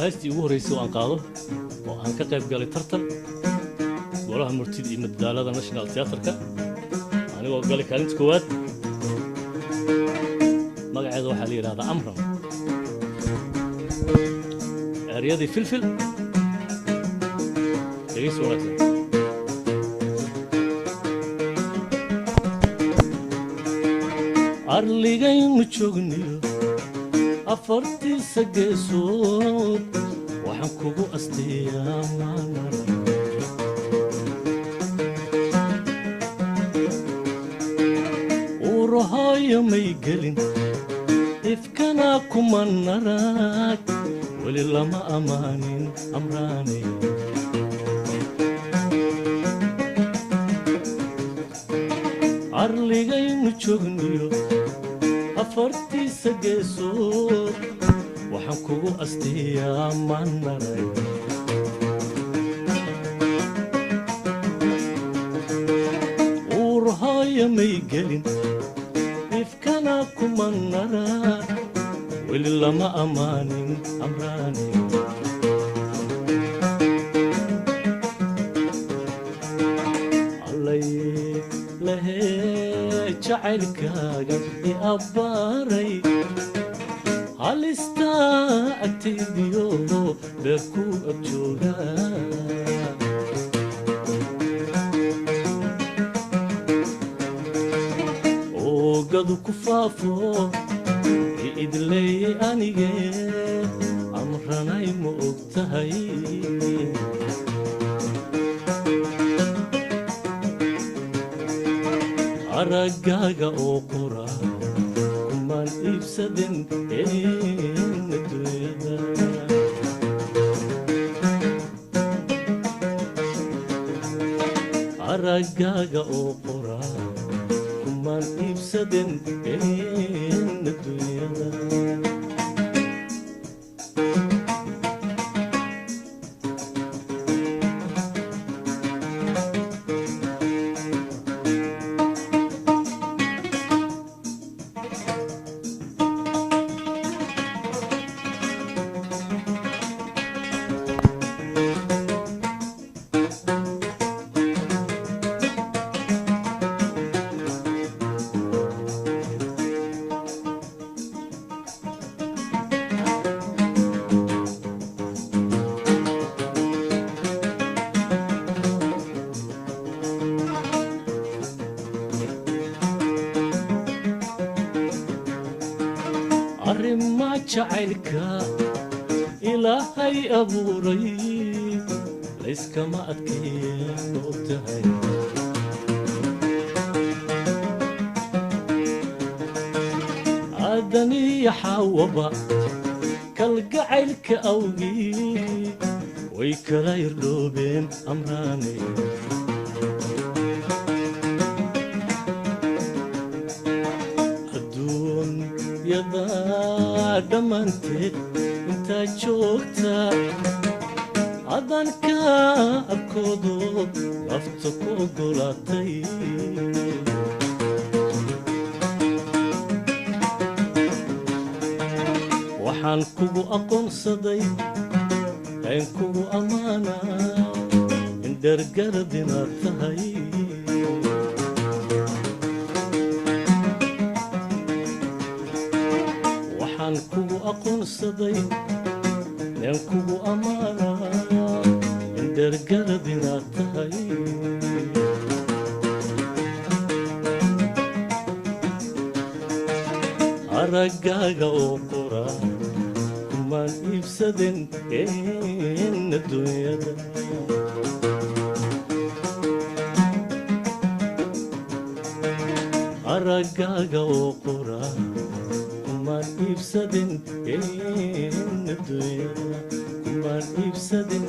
Heestii ugu horreysay oo aan qaado oo aan ka qayb galay tartan golaha murtida iyo madadaalada National Theatrka, anigoo galay kaalinta koowaad. Magaceeda waxaa la yidhahdaa Amran, eryadii Filfil. Dhegeysi wanaagsan. Arligaynu joogniyo afartiisa geesood waxaan kugu asteeyaa maanara uurahooyo may gelin, ifkana kuma narag, weli lama ammaanin amraanay. Arligaynu joogniyo afartiisa geesood waxaan kugu asteeyaa maanaray uurhooya may gelin, ifkana kuma narag, weli lama ammaanin amraanay. Allay lahee jacaylkaagan i abbaaray, halistaa agtaydiyo beer ku ag jooga. Oogadu ku faafo i idleeyey anige, amranay ma og tahay? Araggaaga oo qura kumaan iibsadin adduunyada. Araggaaga oo qura kumaan iibsadin adduunyada. Arrimaa jacaylka Ilaahay abuuray layskama adkeeye, ma og tahay? Aadaniya Xaawaba kalgacaylka awgii way kala irdhoobeen amraanay. Adduunyada dhammaanteed intaa joogta adanka arkoodo lafta ku ogolaatay. Waxaan kugu aqoonsaday een kugu ammaanaa in dhergarad inaad tahay. Waxaan kugu aqoonsaday een kugu ammaanaa in dhergarad inaad tahay. Araggaaga oo qura kumaan iibsadin adduunyada. Araggaaga oo qura kumaan iibsadin adduunyada, kumaan iibsadin.